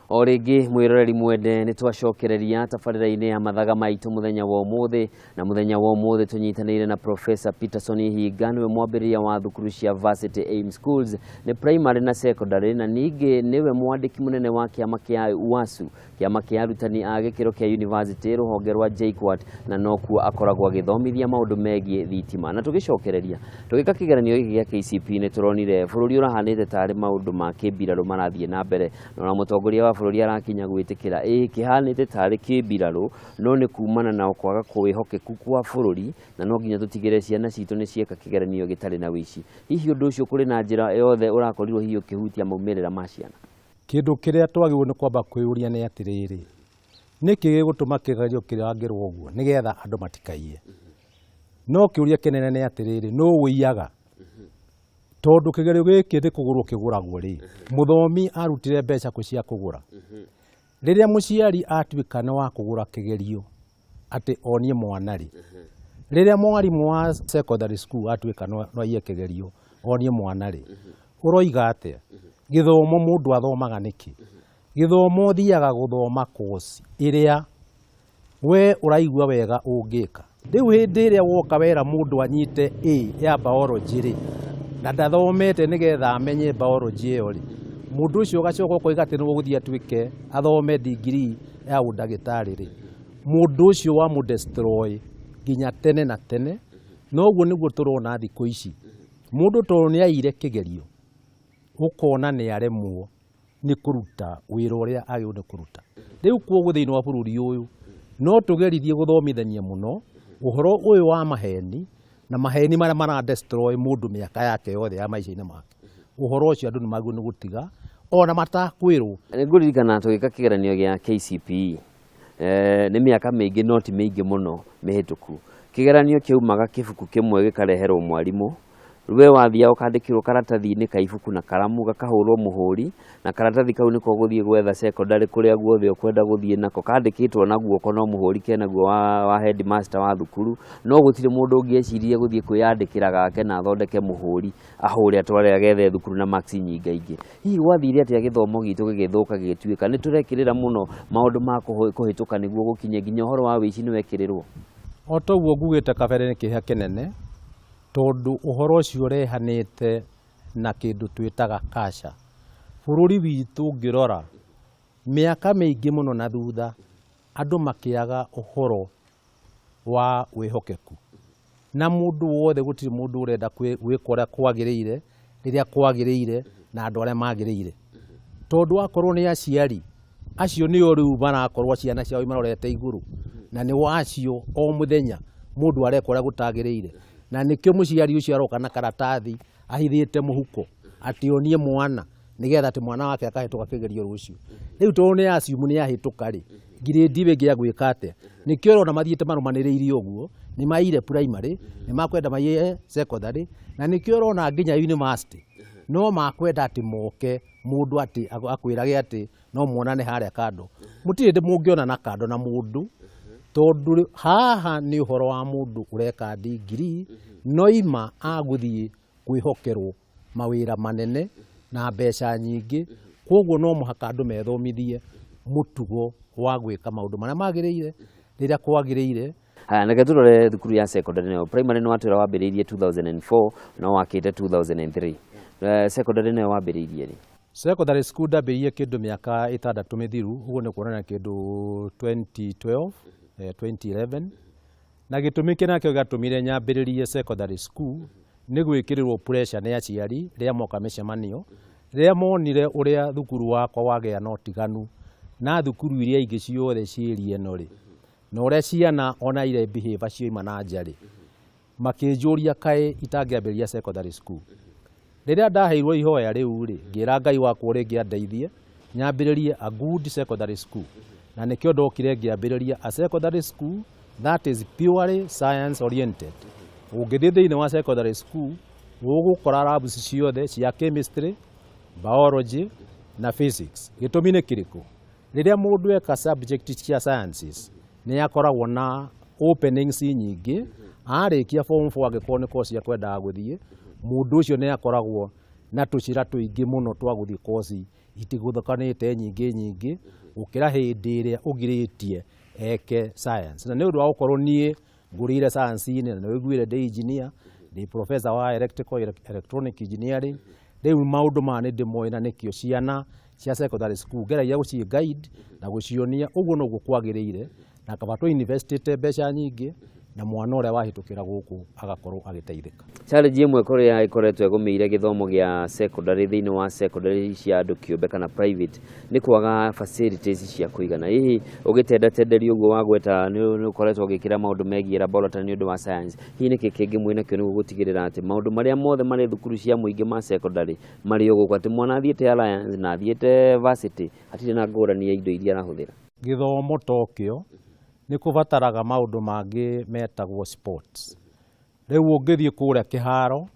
O rĩngĩ mwĩroreri mwende, nĩ twacokereria tabarĩra-inĩ ya Mathaga Maitũ mũthenya wa ũmũthĩ, na mũthenya wa ũmũthĩ tũnyitanĩire na Professor Peterson Ihinga, nĩwe mwambĩrĩria wa thukuru cia Varsity Aim Schools, nĩ primary na secondary, na ningĩ nĩwe mwandĩki mũnene wa kĩama kĩa UASU, kĩama kĩa arutani a gĩkĩro kĩa university rũhonge rwa JKUAT, na nokuo akoragwo agĩthomithia maũndũ megiĩ thitima. Na tũgĩcokereria tũgĩka kĩgeranio gĩkĩ gĩa KCPE, nĩ tũronire bũrũri ũrahanĩte tarĩ maũndũ ma kĩmbirarũ marathiĩ na mbere, na ona mũtongoria wa bũrũri arakinya gwĩtĩkĩra ĩĩ kĩhanĩte tarĩ kĩmbirarũ, no nĩ kumana na kwaga kwĩhokeku kwa bũrũri, na no nginya tũtigĩre ciana citũ nĩ cieka kĩgeranio gĩtarĩ na wĩici. Hihi ũndũ ũcio kũrĩ na njĩra yothe ũrakorirwo hihi ũkĩhutia maumĩrĩra ma ciana? Kĩndũ kĩrĩa twagĩrĩirwo nĩ kwamba kwĩyũria nĩ atĩrĩrĩ, nĩkĩ gĩgũtũma kĩgerio kĩrangĩrwo ũguo nĩgetha andũ matikaiye? No kĩũria kĩnene nĩ atĩrĩrĩ, nũ ũiyaga? Tondũ kĩgerio gĩkĩ nĩ kũgũrwo kĩgũragwo rĩ, mũthomi arutire mbeca kũ cia kũgũra? Rĩrĩa mũciari atuĩka nĩ wa kũgũra kĩgerio atĩ onie mwana rĩ, rĩrĩa mwarimũ wa secondary school atuĩka no aiye kĩgerio onie mwana rĩ, ũroiga atĩa? Gĩthomo mũndũ athomaga nĩkĩ? Gĩthomo ũthiaga gũthoma course ĩrĩa we ũraigua wega ũngĩka. Rĩu hĩndĩ ĩrĩa woka wera mũndũ anyite A ya biology rĩ, na ndathomete nĩgetha amenye biology ĩyo rĩ, mũndũ ũcio ũgacoka ũkoiga atĩ nĩ ũgũthiĩ atuĩke athome degree ya ũndagĩtarĩ rĩ, mũndũ ũcio wa mũ destroy nginya tene na tene. Noguo nĩguo tũrona thikũ ici. Mũndũ tondũ nĩ aiyire kĩgerio, ũkona nĩ aremwo nĩ kũruta wĩra ũrĩa agĩrĩirwo nĩ kũruta. Rĩu kwoguo thĩinĩ wa bũrũri ũyũ no tũgerithie gũthomithania mũno ũhoro ũyũ wa maheni na maheni marĩa mara destroy mũndũ mĩaka yake yothe ya maica-inĩ make. Ũhoro ũcio andũ nĩ magĩrĩirwo nĩ gũtiga ona matakwĩrwo. Nĩ ngũririkana tũgĩka kĩgeranio gĩa KCPE, nĩ mĩaka mĩingĩ no ti mĩingĩ mũno mĩhĩtũku. Kĩgeranio kĩaumaga kĩbuku kĩmwe gĩkareherwo mwarimũ, we wathiaga ũkandĩkĩrwo karatathi-inĩ ka ibuku na karamu gakahũrwo mũhũri, na karatathi kau nĩko ũgũthiĩ gwetha secondary kũrĩa guothe ũkwenda gũthiĩ nako, kandĩkĩtwo na guoko no mũhũri kenaguo wa headmaster wa thukuru, no gũtirĩ mũndũ ũngĩeciririe gũthiĩ kwĩyandĩkĩra gake na athondeke mũhũri ahũre atware agethe thukuru na marks nyingaingĩ. Hihi gwathire atĩa gĩthomo gitũ gĩgĩthũka gĩgĩtuĩka nĩ tũrekĩrĩra mũno maũndũ ma kũhĩtũka nĩguo gũkinye nginya ũhoro wa wĩici nĩ wekĩrĩrwo? O ta ũguo ngugĩte kabere nĩ kĩeha kĩnene tondũ ũhoro ũcio ũrehanĩte na kĩndũ twĩtaga culture. Bũrũri witũ ũngĩrora mĩaka mĩingĩ mũno na thutha, andũ makĩaga ũhoro wa wĩhokeku. Na mũndũ wothe gũtirĩ mũndũ ũrenda gwĩka ũrĩa kwagĩrĩire, rĩrĩa kwagĩrĩire na andũ arĩa magĩrĩire. Tondũ akorwo nĩ aciari, acio nĩo rĩu marakorwo ciana ciao imarorete igũrũ, na nĩo acio o mũthenya mũndũ areka ũrĩa gũtagĩrĩire. Na nĩkĩo mũciari ũcio aroka na karatathi ahithĩte mũhuko atĩ onie mwana nĩgetha atĩ mwana wake akahĩtũka kĩgerio rũciũ. Rĩu tondũ nĩ assume nĩ ahĩtũka rĩ, ngirĩndi ĩyo ĩngĩ agwĩka atĩa? Nĩkĩo ũrona mathiĩte marũmanĩrĩire ũguo, nĩ maiyire primary, nĩ makwenda maiye secondary, na nĩkĩo ũrona nginya university no makwenda atĩ moke mũndũ atĩ akwĩrage atĩ no muonane harĩa kando. Mũtirĩ hĩndĩ mũngĩonana kando na mũndũ, tondũ haha nĩ ũhoro wa mũndũ ũreka degree, no ima agũthiĩ kwĩhokerwo mawĩra manene na mbeca nyingĩ, kwoguo no mũhaka andũ methomithie mũtugo wa gwĩka maũndũ marĩa magĩrĩire rĩrĩa kwagĩrĩire. Haya, reke tũrore thukuru ya secondary nayo. Primary nĩ watwĩra wambĩrĩirie 2004 no wakĩte 2003. Secondary nayo wambĩrĩirie rĩ? Secondary school ndambĩrĩirie kĩndũ mĩaka 6 mĩthiru, ũguo nĩ kuonania kĩndũ 2012, 2011. Na gĩtũmi kĩrĩa nakĩo gĩatũmire nyambĩrĩrie secondary school nĩ gwĩkĩrĩrwo pressure nĩ aciari rĩrĩa moka mĩcemanio, rĩrĩa monire ũrĩa thukuru wakwa wagĩa na ũtiganu na thukuru iria ingĩ ciothe ciĩ area ĩno rĩ, na ũrĩa ciana ona ire behave cioima na nja rĩ, makĩnjũria kaĩ itangĩambĩrĩria secondary school. Rĩrĩa ndaheirwo ihoya rĩu rĩ, ngĩra Ngai wakwa o rĩngĩ andeithie nyambĩrĩrie a good secondary school. Na nĩkĩo ndokire ngĩambĩrĩria a secondary school that is purely science oriented. Ũngĩthiĩ thĩinĩ wa secondary school, Ũgũkora labs ciothe cia chemistry, biology na physics. Gĩtũmi nĩ kĩrĩkũ? Rĩrĩa mũndũ eka subject cia sciences, nĩ akoragwo na openings nyingĩ. Arĩkia form 4, angĩkorwo nĩ course akwendaga gũthiĩ, mũndũ ũcio nĩ akoragwo na tũcĩra tũingĩ mũno twa gũthiĩ course itigũthokanĩte nyingĩ nyingĩ, gũkĩra hĩndĩ ĩrĩa ũgirĩtie eke science. Na nĩ ũndũ wa gũkorwo niĩ ngũrĩire science-inĩ, na nĩ ũiguire ndĩ engineer, ndĩ professor wa electrical electronic engineering. Rĩu maũndũ maya nĩ ndĩmoĩ, na nĩkĩo ciana cia secondary school ngeragia gũci guide na gũcionia ũguo noguo kwagĩrĩire, na kaba tũ investĩte mbeca nyingĩ na mwana ũrĩa wahĩtũkĩra gũkũ agakorwo agĩteithĩka. Challenge ĩmwe kũrĩa ĩkoretwo ĩgũmĩire gĩthomo gĩa secondary thĩinĩ wa secondary cia andũ kĩũmbe kana private nĩ kwaga facilities cia kũigana. Hihi ũgĩtendatenderio ũguo wagweta nĩ ũkoretwo ũgĩkĩra maũndũ megiĩ laboratory nĩ ũndũ wa science, hihi nĩkĩ kĩngĩ mwĩnakĩo nĩguo gũtigĩrĩra atĩ maũndũ marĩa mothe marĩ thukuru cia mũingĩ ma secondary marĩ o gũkũ, atĩ mwana athiĩte Alliance na athiĩte varsity hatirĩ na ngũrani ya indo iria arahũthĩra? Gĩthomo tokĩo nĩ kũbataraga maũndũ mangĩ metagwo sports. Rĩu ũngĩthiĩ kũrĩa kĩharo,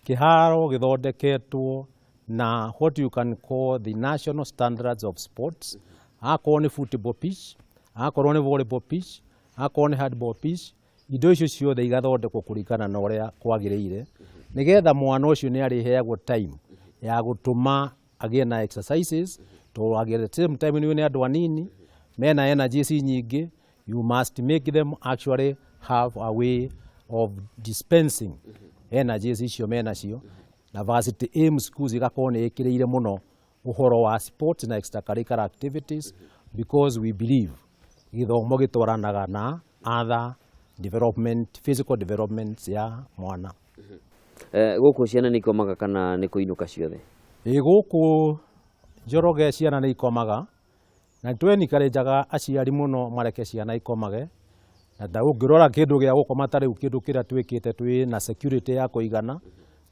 kĩharo gĩthondeketwo na what you can call the national standards of sports. Akorwo nĩ football pitch, akorwo nĩ volleyball pitch, akorwo nĩ handball pitch, indo icio ciothe igathondekwo kũringana na ũrĩa kwagĩrĩire, nĩgetha mwana ũcio nĩ arĩheagwo time ya gũtũma agĩe na exercises, tondũ at the same time nĩ andũ anini mena energies nyingĩ. You must make them actually have a way of dispensing energies icio menacio. Na Varsity Aim Schools igakorwo nĩ ĩkĩrĩire mũno ũhoro wa sports na extracurricular activities, because we believe gĩthomo gĩtwaranaga na other development, physical development ya mwana. Gũkũ ciana nĩ ikomaga kana nĩ kũinũka ciothe? Ĩ, gũkũ Njoroge ciana nĩ ikomaga, na twenikarenjaga aciari mũno mareke ciana ikomage. Na ta ũngĩrora kĩndũ gĩa gũkoma, ta rĩu kĩndũ kĩrĩa twĩkĩte, twĩ na security ya kũigana,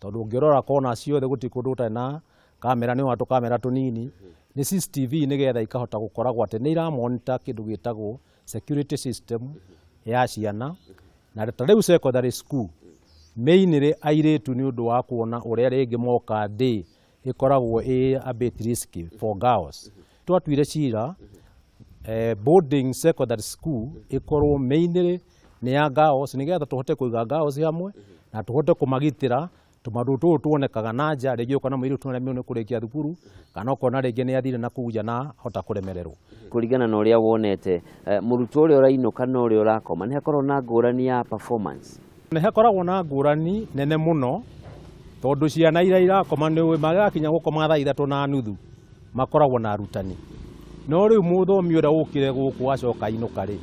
tondũ ũngĩrora kona ciothe gũtirĩ kũndũ gũtarĩ na kamera, nĩ wa tũkamera tũnini, nĩ CCTV, nĩgetha ikahota gũkoragwo atĩ nĩ iramonitor kĩndũ gĩtagwo security system ya ciana. Na ta rĩu secondary school mainly airĩtu, nĩ ũndũ wa kuona ũrĩa rĩngĩ moka day ĩkoragwo ĩ a bit risky for girls, twatuire cira boarding secondary school ĩkorwo mainly nĩ ya girls, nĩgetha tũhote kũiga girls hamwe na tũhote kũmagitĩra tũmaũndũ tũtũ tuonekaga na nja. Rĩngĩ ũkona mũirĩtu nĩaremirwo nĩ kũrĩkia thukuru, kana ũkona rĩngĩ nĩ athire na kũu nja na hota kũremererwo. Kũringana na ũrĩa wonete, mũrutwo ũrĩa ũrainũka na ũrĩa ũrakoma, nĩ hakoragwo na ngũrani ya performance? Nĩ hakoragwo na ngũrani nene mũno, tondũ ciana iria irakoma nĩ magakinya gũkoma 3:30 makoragwo na arutani. No rĩu mũthomi ũrĩa ũkire gũkũ acoka ainũka rĩ,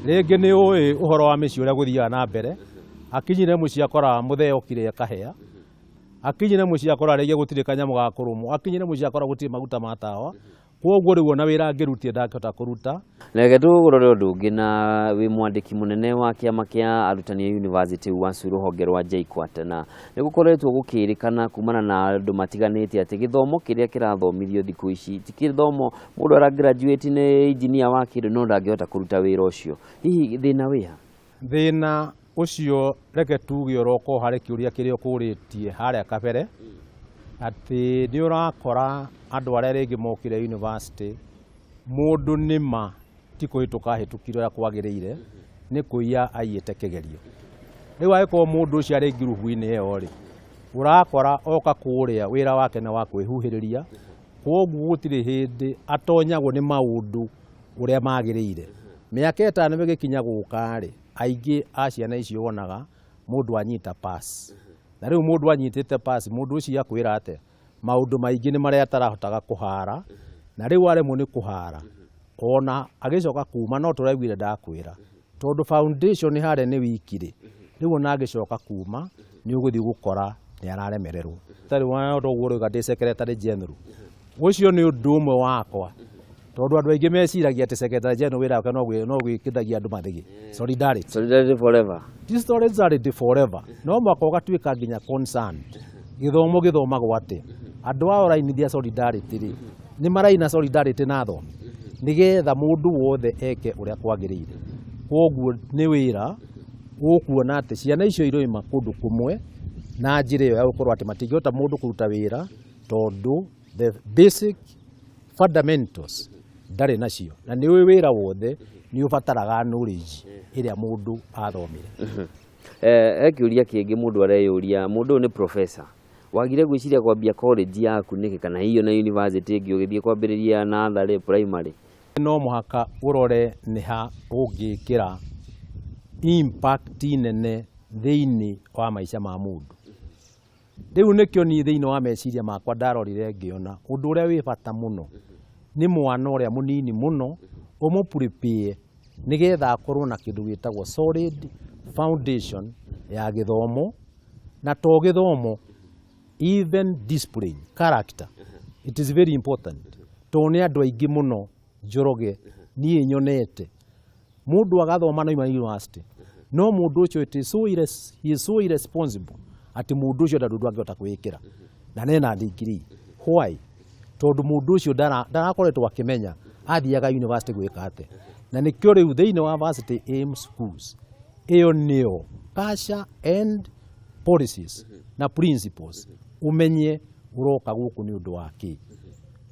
rĩngĩ nĩ ũĩ ũhoro wa mĩciĩ ũrĩa gũthiaga na mbere. Akinyire mũciĩ akora mũthee okire akahĩa, akinyire mũciĩ akora rĩngĩ gũtirĩ kanyamũ ga kũrũmwo, akinyire mũciĩ akora gũtirĩ maguta ma tawa. Koguo rĩu ona wĩra angĩrutire ndangĩhota kũruta. Reke tũrore ũndũ ũngĩ. Na wĩ mwandĩki mũnene wa kĩama kĩa arutani a university WASU rũhonge rwa JKUAT, na nĩ gũkoretwo gũkĩrĩkana kumana na andũ matiganĩte atĩ gĩthomo kĩrĩa kĩrathomithio thikũ ici ti gĩthomo. Mũndũ ara graduate nĩ engineer wa kĩndũ, no ndangĩhota kũruta wĩra ũcio. Hihi thĩna wĩha? Thĩna ũcio, reke tuge, ũroka harĩ kĩũria kĩrĩa ũkũrĩtie harĩa kabere, atĩ nĩ ũrakora andũ arĩa rĩngĩ mokire university, mũndũ nĩma ti kũhĩtũka ahĩtũkire ũrĩa kwagĩrĩire, nĩ kũiya aiyĩte kĩgerio. Rĩu angĩkorwo mũndũ ũcio arĩ ngurubu-inĩ ĩyo rĩ, ũrakora oka kũrĩa wĩra wake nĩ wa kwĩhuhĩrĩria. Kwoguo gũtirĩ hĩndĩ atonyagwo nĩ maũndũ ũrĩa magĩrĩire. Mĩaka 5 ĩgĩkinya gũka rĩ, aingĩ a ciana icio wonaga mũndũ anyita pass, na rĩu mũndũ anyitĩte pass, mũndũ ũcio akwĩra atĩa? Maũndũ maingĩ nĩ marĩa atarahotaga kũhara, na rĩu aremwo nĩ kũhara, ona agĩcoka kuma no tũraiguire ndakwĩra, tondũ foundation harĩa nĩ wiki rĩ, rĩu ona agĩcoka kuma nĩ ũgũthiĩ gũkora nĩ araremererwo. Tarĩ ũguo ũroiga ndĩ secretary general, ũcio nĩ ũndũ ũmwe wakwa, tondũ andũ aingĩ meciragia atĩ secretary general wĩra wake no gwĩkithagia andũ mathĩgĩ solidarity. Solidarity forever. Ti solidarity forever, no mwaka ũgatuĩka nginya concerned gĩthomo gĩthomagwo atĩa. Andũ ao ũrainithia solidarity rĩ, nĩ maraina solidarity na athomi, nĩgetha mũndũ wothe eke ũrĩa kwagĩrĩire. Koguo nĩ wĩra ũkuona atĩ ciana icio iroima kũndũ kũmwe. Na njĩra ĩyo ya gũkorwo atĩ matingĩhota mũndũ kũruta wĩra tondũ the basic fundamentals ndarĩ nacio, na nĩ ũĩ wĩra wothe nĩ ũbataraga knowledge ĩrĩa mũndũ athomire. He kĩũria kĩngĩ mũndũ areyũria, mũndũ ũyũ nĩ professor, wagire gwĩciria kwambia college yaku nĩkĩ, kana hihi ona university ĩngĩ ũgĩthiĩ kwambĩrĩria natharĩ, primary? No mũhaka ũrore nĩ ha ũngĩkĩra impact nene thĩinĩ wa maica ma mũndũ. Rĩu nĩkĩo niĩ thĩinĩ wa meciria makwa ndarorire ngĩona ũndũ ũrĩa wĩ bata mũno nĩ mwana ũrĩa mũnini mũno, ũmũ prepare nĩgetha akorwo na kĩndũ gĩtagwo solid foundation ya gĩthomo, na to gĩthomo, even discipline, character, it is very important, tondũ nĩ andũ aingĩ mũno, Njoroge, niĩ nyonete mũndũ agathoma na ima university, no mũndũ ũcio it is so he is so irresponsible atĩ mũndũ ũcio ndarĩ ũndũ angĩhota kwĩĩkĩra na nena degree. Why? Tondũ mũndũ ũcio ndarakoretwo akĩmenya athiaga university gwĩka atĩa. Na nĩkĩo rĩu thĩinĩ wa Varsity Aim Schools, ĩyo nĩyo culture and policies na principles, ũmenye ũroka gũkũ nĩ ũndũ wa kĩ,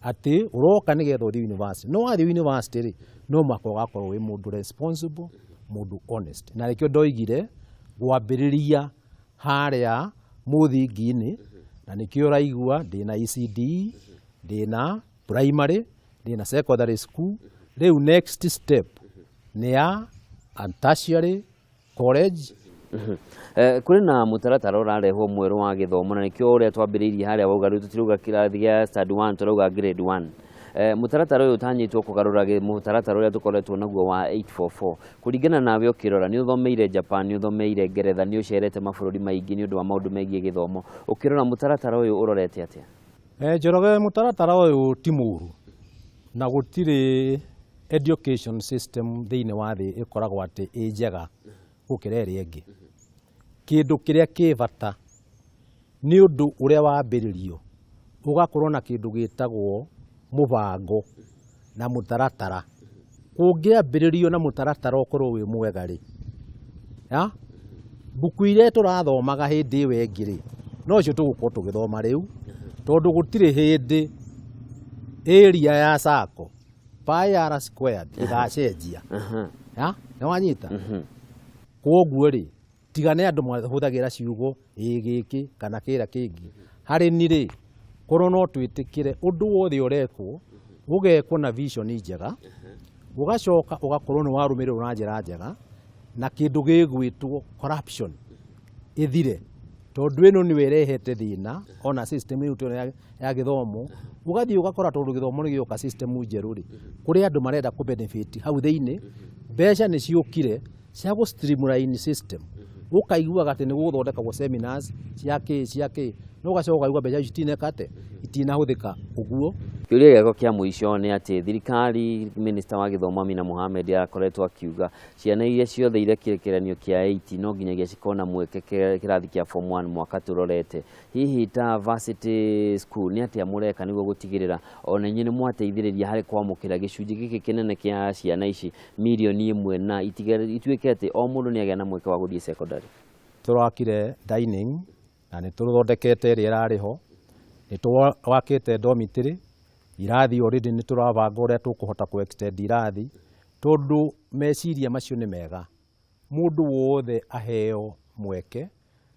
atĩ ũroka nĩgetha ũthiĩ university. No wathiĩ university rĩ, no mũhaka ũgakorwo wĩ mũndũ responsible, mũndũ honest. Na nĩkĩo ndoigire gwambĩrĩria harĩa mũthingi-inĩ, na nĩkĩo ũraigua ndĩna ECD, ndĩna primary, ndĩna secondary school. Rĩu next step nĩ ya tertiary college. Kũrĩ na mũtaratara ũrarehwo mwerũ wa gĩthomo, na nĩkĩo ũrĩa twambĩrĩirie harĩa wauga rĩu tũtirauga kĩrathi gĩa standard 1, tũrauga grade 1. Mũtaratara ũyũ ũtanyĩtwo kũgarũra mũtaratara ũrĩa tũkoretwo naguo wa 844. Kũringana nawe ũkĩrora, nĩ ũthomeire Japan, nĩ ũthomeire Ngeretha, nĩ ũcerete mabũrũri maingĩ nĩ ũndũ wa maũndũ megiĩ gĩthomo, ũkĩrora mũtaratara ũyũ ũrorete atĩa? Njoroge, mũtaratara ũyũ ti mũru, na gũtirĩ education system thĩinĩ wa thĩ ĩkoragwo atĩ ĩ njega gũkĩra ĩrĩa ĩngĩ. Kĩndũ kĩrĩa kĩ bata nĩ ũndũ ũrĩa wambĩrĩrio ũgakorwo na kĩndũ gĩtagwo mũbango na mũtaratara. Kũngĩambĩrĩrio na mũtaratara ũkorwo wĩ mwega rĩ, ya mbuku iria tũrathomaga hĩndĩ ĩyo ĩngĩ rĩ, nocio tũgũkorwo tũgĩthoma rĩu, tondũ gũtirĩ hĩndĩ area ya circle, pi r squared, ĩgacenjia. Ya nĩ wanyita? Kwoguo rĩ, tiga nĩ andũ mahũthagĩra ciugo ĩ gĩkĩ kana kĩrĩa kĩngĩ. Harĩ ni rĩ, korwo no twĩtĩkĩre ũndũ wothe ũrekwo ũgekwo na vision njega, ũgacoka ũgakorwo nĩ warũmĩrĩrwo na njĩra njega, na kĩndũ gĩgwĩtwo corruption ĩthire, tondũ ĩno nĩyo ĩrehete thĩna ona system ĩyo tũrĩ ya gĩthomo. Ũgathiĩ ũgakora tondũ gĩthomo nĩ gĩoka system njerũ rĩ, kũrĩ andũ marenda kũ benefit hau thĩinĩ. Mbeca nĩ ciũkire cia gũ streamline system, ũkaiguaga atĩ nĩ gũgũthondekagwo seminars cia kĩ cia kĩ, no ũgacoka ũkaigua mbeca icio itineka atĩ itinahũthĩka ũguo. Kĩũria gĩakwa kĩa mũico nĩ atĩ thirikari, minister wa gĩthomo Amina Mohamed akoretwo akiuga ciana iria ciothe irekire kĩgeranio kĩa 8 no nginyagia cikorwo na mweke kĩrathi kĩa form 1 mwaka tũrorete. Hihi ta Varsity School nĩ atĩa mũreka nĩguo gũtigĩrĩra ona inyuĩ nĩ mwateithĩrĩria harĩ kwamũkĩra gĩcunjĩ gĩkĩ kĩnene kĩa ciana ici 1 million, na ituĩke atĩ o mũndũ nĩ agĩa na mweke wa gũthiĩ secondary? Tũrakire dining na nĩ tũthondekete ĩrĩa ĩrarĩ ho, nĩ twakĩte dormitory, irathi already nĩ tũrabanga ũrĩa tũkũhota kũ extend irathi, tondũ meciria macio nĩ mega, mũndũ wothe aheo mweke,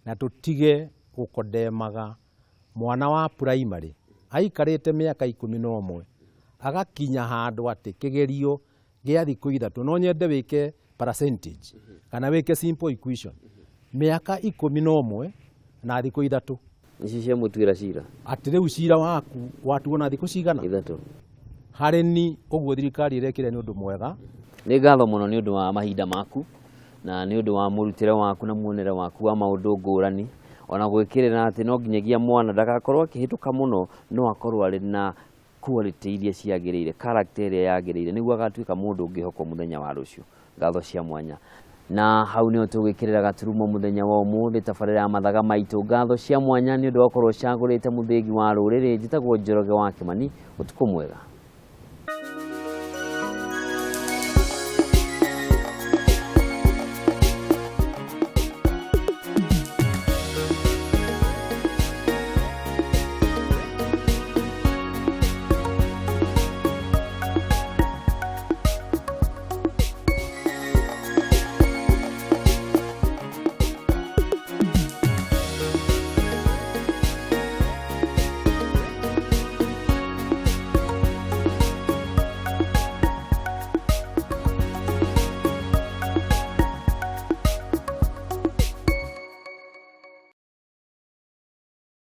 na tũtige gũkondemaga mwana wa primary aikarĩte mĩaka 11 agakinya handũ atĩ kĩgerio gĩa thikũ 3. No nyende wĩke percentage kana wĩke simple equation, mĩaka 11 na thikũ 3. Ici cia mũtuĩra cira. Atĩ rĩu cira waku watuo na thikũ cigana? 3. Harĩ ni ũguo thirikari ĩrekire nĩ ũndũ mwega. Nĩ ngatho mũno nĩ ũndũ wa mahinda maku na nĩ ũndũ wa mũrutĩre waku na muonere waku wa maũndũ ngũrani, ona gwĩkĩrĩra atĩ no nginyagia mwana ndagakorwo akĩhĩtũka mũno, no akorwo arĩ na quality iria ciagĩrĩire, character ĩrĩa yagĩrĩire, nĩguo agatuĩka mũndũ ũngĩhokwo mũthenya wa rũciũ. Ngatho cia mwanya. Na hau nĩho tũgwĩkĩrĩra gaturumo mũthenya wa ũmũthĩ tabarĩra ya Mathaga Maitũ. Ngatho cia mwanya nĩ ũndũ wa gũkorwo ũcagũrĩte mũthĩgi wa rũrĩrĩ. Njĩtagwo Njoroge wa Kĩmani. Ũtukũ mwega.